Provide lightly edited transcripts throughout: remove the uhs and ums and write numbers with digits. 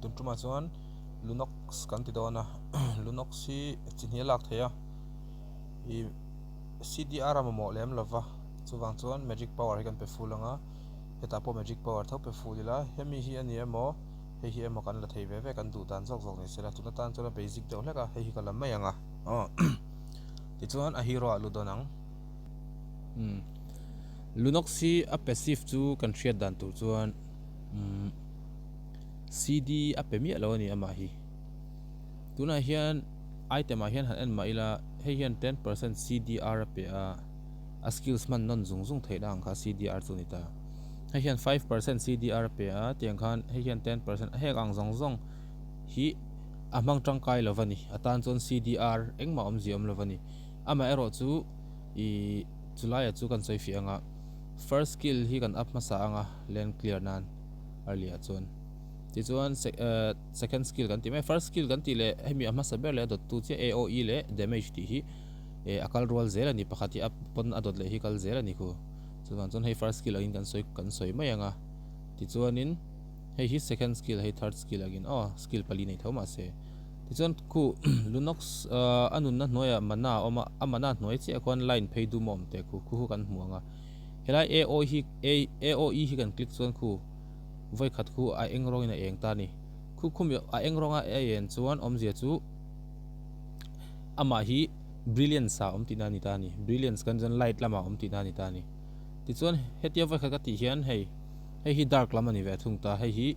Tun tumah chuan Lunox kan ti dawn a, Lunox hi chi hnih a lak theih a, ih CDR a mamawh lem lo va, chuvang chuan magic power hi kan pe full ang a, hetah pawh magic power tho pe full ila, hemi hi a ni emaw hei hi emaw kan la thei ve ve kan duh dan zawk zawk ni se la, tun atan chuan a basic deuh hlek a, hei hi ka la mai ang a, aw tichuan a hero ah lut dawn ang. Umm Lunox hi a passive chu kan hriat dan tur chuan umm. CD a pe miah lo a ni amah hi. Tunah hian item ah hian han en mah ila hei hian 10% CDR a pe a, a skills hman nawn zung zung theihna ang kha CDR chu a ni ta. Hei hian 5% CDR a pe a, tiang khan hei hian 10% heng ang zawng zawng hi a hmang tangkai lo va ni. A tan chuan CDR engmah awmzia awm lo va ni. Amaherawh chu ih chulaiah chu kan sawi fiah ang a, first skill hi kan up hmasa ang a land clear nan. early ah chuan tichuan second skill kan tih mai first skill kan tih leh hemi a hmasa ber leh a dawt tu chiah AOE leh damage tih hi eh a kal rual zel a ni pakhat hi a pawn a dawt leh hi kal zel a ni khu chuvang chuan hei first skill angin kan sawi kan sawi mai ang a tichuanin hei hi second skill hei third skill angin aw skill pali nei tho mahse tichuan khu Lunox a nunna hnuaiah mana a awm a a mana hnuai chiah khuan line phei dum a awm teh khu khu kan hmu ang a. Helai AO hi AOE hi kan click chuan khu vawi khat khu a eng rawngin a eng ta a ni. Khu khumi a eng rawnga a en chuan awmzia chu amah hi brilliance ah awm tihna a ni ta a ni. Brilliance kan chuan light lamah awm tihna a ni ta a ni. Tichuan hetia vawi khat ka tih hian hei hei hi dark lam a ni ve thung ta, hei hi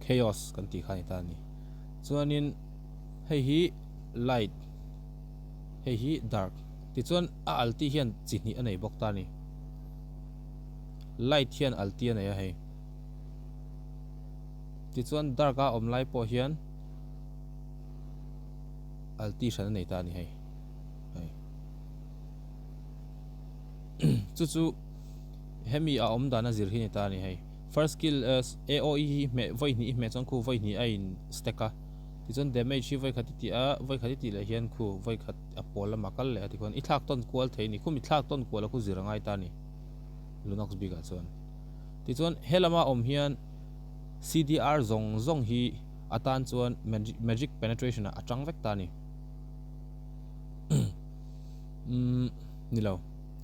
chaos kan tih kha a ni ta a ni. Chuanin hei hi light hei hi dark. Tichuan a alti hian chi hnih a nei bawk ta a ni. Light hian alti a nei a hei. Tichuan dark a awm lai pawh hian alti hran a nei ta a ni hei. Hei. Chu chu hemi a awm dan a zir hi a ni ta a ni hei. First skill AOE hi hmeh vawi hnih i hmeh chuan khu vawi hnih a in stack a. Tichuan damage hi vawi khat i tih a, vawi khat i tih leh hian khu vawi khat a pawl lamah kal leh a tikhuan i thlak tawn kual thei a ni. Khumi thlak tawn kual a khu zir a ngai ta a ni Lunox bikah chuan. Tichuan he lama awm hian CDR zawng zawng hi a tan chuan magic penetration ah a tang vek ta a ni. Umm ni lo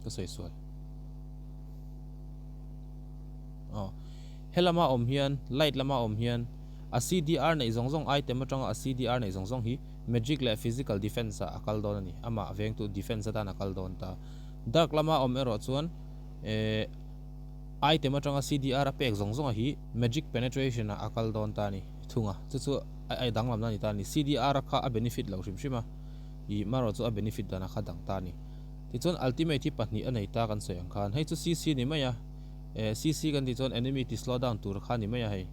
ka sawi sual. Aw he lama awm hian light lama awm hian A CDR neih zawng zawng item atanga a CDR neih zawng zawng hi Magic leh Physical Defense ah a kal dawn a ni. Amah vengtu Defense atan a kal dawn ta. Dark lama awm erawh chuan eh item atanga CDR a pek zawng zawng a hi Magic Penetration ah a kal dawn ta a ni thung a. Chu chu a danglamna a ni ta a ni. CDR a kha a benefit lo hrim hrim a, ih marawh chu a benefit dan a kha dang ta a ni. Tichuan Ultimate hi pahnih a nei ta kan sawi ang khan hei chu CC ni mai a, eh CC kan tih chuan enemy ti slow down tur kha a ni mai a hei.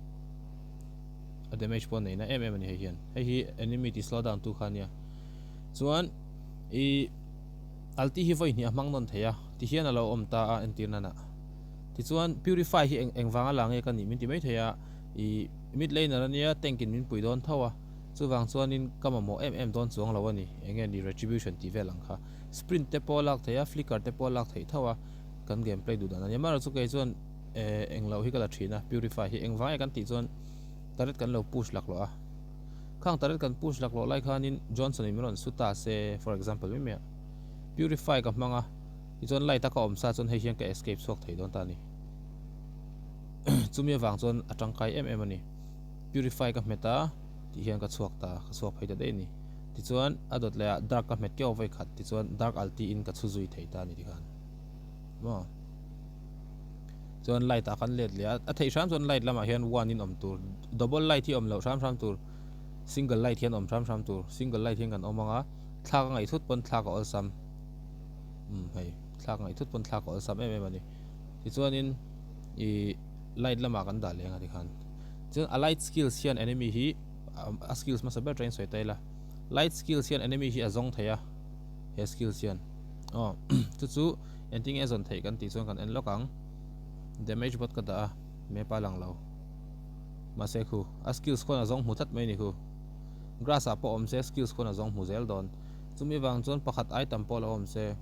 A damage pawh neihna em em a ni hei hian. Hei hi enemy ti slow down tu kha ania. Chuan i ulti hi vawi hnih a hmang nawn thei a, ti hian a lo awm ta a entir nana. Tichuan purify hi eng eng vanga la nge ka nih min ti mai thei a, i mid laner ania tank in min pui dawn tho a, chuvang chuanin ka mamawh em em dawn chuang lo a ni, eng nge ni retribution tih vel ang kha. Sprint te pawh a lak theih a, flicker te pawh a lak theih tho a, kan game play duh dan a nia. Amaherawhchu chu kei chuan. Eh englo hi ka la thin a, purify hi engvang nge kan tih chuan turret kan lo push laklawh a, khang turret kan push laklawh lai khanin Johnson in min rawn su ta se for example mai mai a, purify ka hmang a tichuan light a ka awm sa chuan hei hian ka escape chhuak thei dawn ta a ni. Chumi avang chuan a tangkai em em a ni, purify ka hmet a tih hian ka chhuak ta, ka chhuak phei ta daih a ni. Tichuan a dawt leh ah dark ka hmet keuh a vawikhat tichuan dark alti in ka chhu zui thei ta a ni tikhan maw. Chuan light ah kan let leh a, a theih hram chuan light lamah hian one in awm tur, double light hi awm loh hram hram tur, single light hian awm hram hram tur, single light hian kan awm ang a, thlak a ngaih thut pawn thlak a awlsam, umm hei thlak a ngaih thut pawn thlak a awlsam em em a ni. Tichuanin ih light lamah kan dah leh ang a tikhan, chuan a light skills hian enemy hi a skills hmasa ber atangin sawi ta ila, light skills hian enemy hi a zawng thei a, he skills hian aw chu chu. Engtin nge zawn theih kan tih chuan kan en lawk ang. Damage bot ka dah a, map a lang lo. Mahse khu, a skills khawn a zawng hmu tlat mai ni khu. Grass ah pawh awm se skills khawn a zawng hmu zel dawn. Chumi vang chuan pakhat ai tam pawh lo awm se,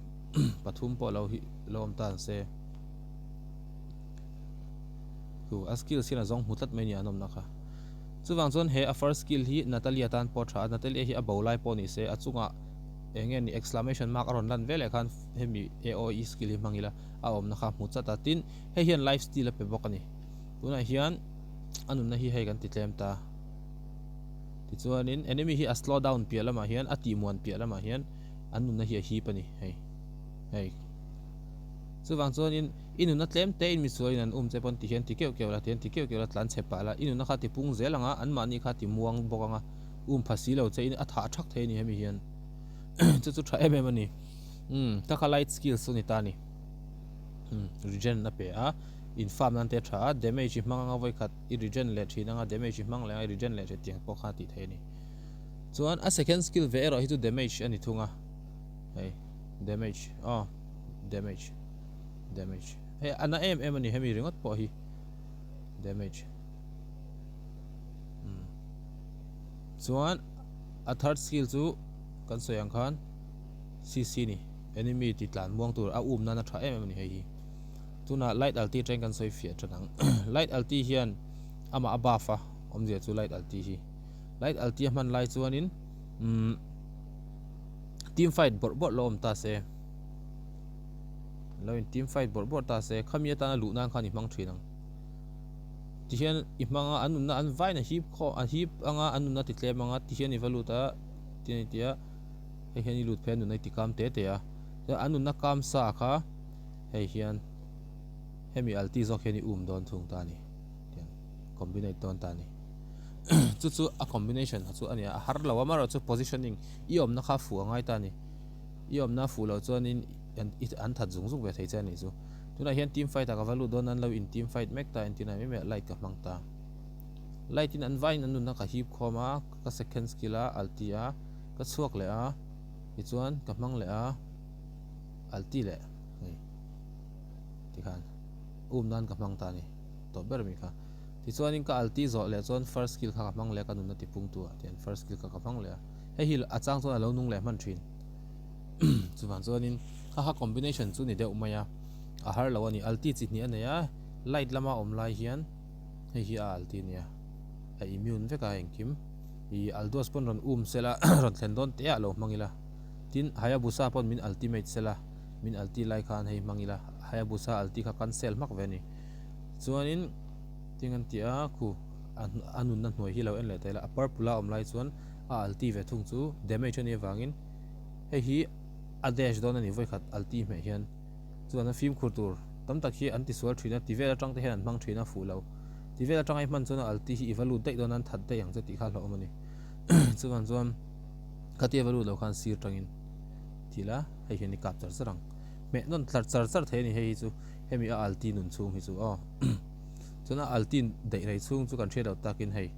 pathum pawh lo hi lo awm ta an se. Khu, a skills hian a zawng hmu tlat mai ni an awmna kha. Chuvang chuan he a first skill hi Natalia tan pawh a tha a, Natalia hi a bo lai pawh ni se a chungah eng nge ni exclamation mark a rawn lan veleh khan hemi AOE skill hi hmang ila a awmna kha hmu chat a, tin hei hian life steal a pe bawk a ni. Tunah hian a nunna hi hei kan ti tlem ta. Tichuanin enemy hi a slow down piah lamah hian a tihmuan piah lamah hian an nunna hi a hip a ni hei hei. Chuvang chuanin i nunna tlem te in misualin an um che pawn ti hian ti keuh keuh la ti hian ti keuh keuh la tlan chhe pah la i nunna kha ti pung zel ang a anmahni kha ti muang bawk ang a um pha si lo che in a thah thak thei a ni hemi hian chu chu tha em em a ni umm ka kha light skills chu ni ta a ni umm regen a pe a in farm nan te a tha a damage i hmang anga vawikhat i regen leh thin anga damage i hmang leh anga i regen leh thin tiang pawh kha a tih theih a ni chuan a second skill ve erawh hi chu damage a ni thung a hei damage aw. Damage Damage Hei a na em em a ni hemi ringawt pawh hi Damage Umm Chuan a third skill chu kan sawi ang khan CC ni enemy ti tlan muang tur a um nan a tha em em a ni hei hi Tunah light ulti atangin kan sawi fiah tan ang Light ulti hian amah a buff a awmzia chu light ulti hi Light ulti a hman lai chuanin umm Team fight bawrh bawrh lo awm ta se. Lo in team fight bawrh bawrh ta se khami atana luh nan khan i hmang thin ang. Tihian i hmang a an nunna an vain a hip khaw a hip anga an nunna ti tlem anga tihian i va lut a tihian i tia hei hian i lut phei a nunna i ti kam te te a chuan an nunna kam sa kha hei hian hemi alti zawk hian i um dawn thung ta a ni tiang combinate dawn ta a ni chu chu a combination kha chu a ni a a har lo a amaherawhchu positioning i awmna kha fuh a ngai ta a ni. I awmna fuh loh chuanin an that zung zung ve thei che a nih chu. Tunah hian team fight ah ka va lut dawn a, an lo in team fight mek ta entir na mai mai ah light ka hmang ta. Light in an vaiin an nunna ka hip khawm a, ka second skill a ulti a, ka chhuak leh a, tichuan ka hmang leh a, ulti leh hei tikhan um nan ka hmang ta a ni tawp ber ami kha. Tichuanin ka ulti zawh leh chuan first skill kha ka hmang leh a, ka nunna tipungtu ah tian first skill kha ka hmang leh a. Hei hi a chang chuan a lo nung leh hman thin. Chuvang chuanin kha kha combination chu ni deuh mai a, a har lo a ni. Alti chi hnih a nei a, light lama awm lai hian hei hi a alti a nia, a immune vek a engkim. Ih Alduas pawn rawn um sela rawn thlen dawn teh ah lo hmang ila. Tin Hayabusa pawn min ultimate sela, min alti lai khan hei hmang ila, Hayabusa alti kha cancel hmak ve a ni. Chuanin ting an ti a khu a nunna hnuai hi lo en leh ta ila, a purple a awm lai chuan a alti ve thung chu damage a nih avangin hei hi a dash dawn a ni vawikhat alti hmeh hian chuan a fimkhur tur tam tak hi an tisual thin a ti vel atang te hian an hmang thin a fuh lo ti vel atanga i hman chuan a alti hi i va lut daih dawn a an that daih ang che tih kha hlauhawm a ni chuvang chuan khatia va lut lo khan sir tangin ti la hei hian i kap char char ang hmeh nawn tlar char char thei a ni hei hi chu hemi a alti nun chhung hi chu aw chuan a alti daih rei chhung chu kan hriat loh takin hei.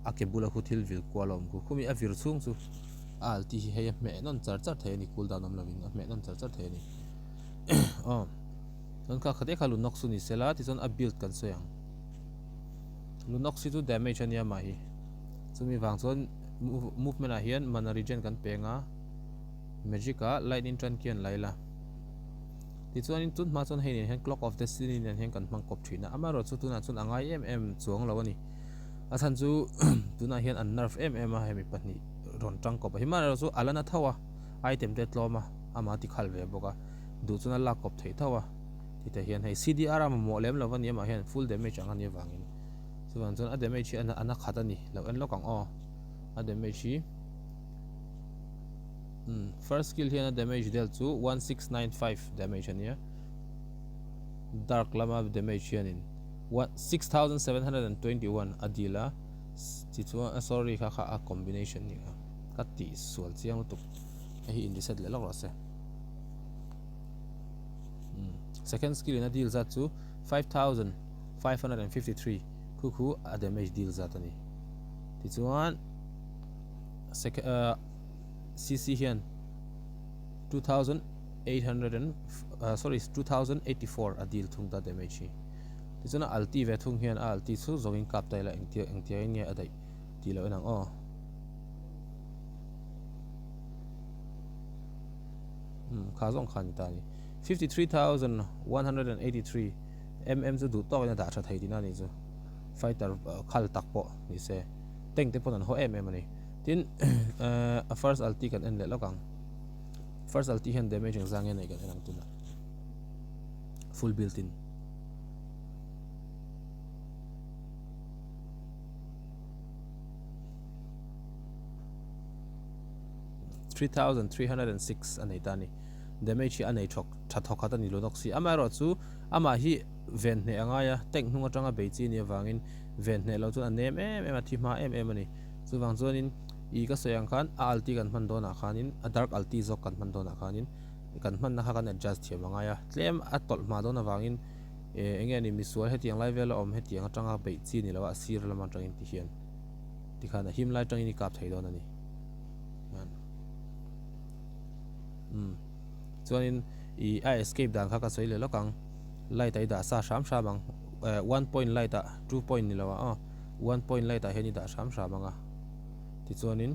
A ke bula khu thil vil kual a awm khu. Khumi a vir chhung chu a al tih hi hei a hmeh nawn char char thei a ni cool down awm lovin a hmeh nawn char char thei a ni. Aw chuan kha khate kha Lunox chu ni sela tichuan a build kan sawi ang. Lunox hi chu damage a nia mah hi. Chumi vang chuan movement ah hian mana regen kan peng a magic ah lightning truncheon la ila. Tichuanin tun hma chuan hei nen hian clock of destiny nen hian kan hmang kawp thin a amaherawhchu tunah chuan a ngai em em chuang lo a ni. A chhan chu tunah hian an nerf em em a hemi pahnih rawn tang kawp a hi mahni erawh chu a la na tho a item te tlawm a amah a ti khal ve bawk a duh chuan a lak kawp theih tho a titah hian hei C_D_R a mamawh lem lo a ni amah hian full damage ang a nih avangin chuvang chuan a damage hi a na khat a ni lo en lawk ang aw a damage hi umm first skill hian a damage del chu 1695 damage a nia dark lama damage hianin. 6721 a deal a tichuan a sorry kha kha a combination ni kha ka tih sual chiang lutuk hei hi in reset leh lawk rawh se second skill in a deal zat chu 5553 khu khu a damage deal zat ani tichuan second cc hian 2800 and sorry 2084 a deal thung ta damage hi Tichuan a alti ve thung hian a alti chu zawngin kap ta ila engtia engtiangin nge a daih tih loh en ang aw. Umm kha zawng kha a ni ta a ni. 53,183 mm chu duh tawkin a dah tha thei tihna a nih chu. Fighter khal tak pawh ni se. Tank te pawn an haw em em a ni. Tin, a first ulti kan en leh lawk ang. First ulti hian damage engzah nge nei kan en ang tunah. Full build in. 3306 a nei ta a ni. Damage hi a nei thawk tha thawk khat a ni Lunox hi. Amaherawhchu amah hi ven hneh a ngai a, tank hnung atanga bei chi a nih avangin ven hneh loh chuan a nem em em a, thi hma em em a ni. Chuvang chuanin i ka sawi ang khan a ulti kan hman dawnah khanin a dark ulti zawk kan hman dawnah khanin kan hmanna kha kan adjust thiam a ngai a, tlem a tawlh hma dawn avangin eh eng nge ni misual hetiang lai vela awm hetiang atanga beih chi ni lo a, a sir lam atangin ti hian tikhan a him lai atangin i kap thei dawn a ni. Umm chuanin i a escape dan kha ka sawi leh lawk ang light ah i dah sa hram hram ang eh one point light ah two point ni lo ah aw one point light ah hian i dah hram hram ang a tichuanin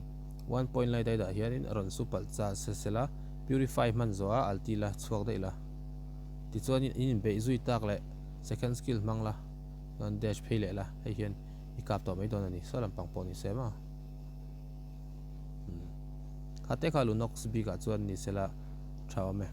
one point light a i dah hianin a rawn su palh cha se sela purify hman zawh a alti la chhuak daih la tichuanin in inbeih zui tak leh second skill hmang la chuan dash phei leh la hei hian i kap tawh mai dawn a ni saw lampang pawh ni se maw. Kha te kha Lunox bikah chuan ni sela tha awm e.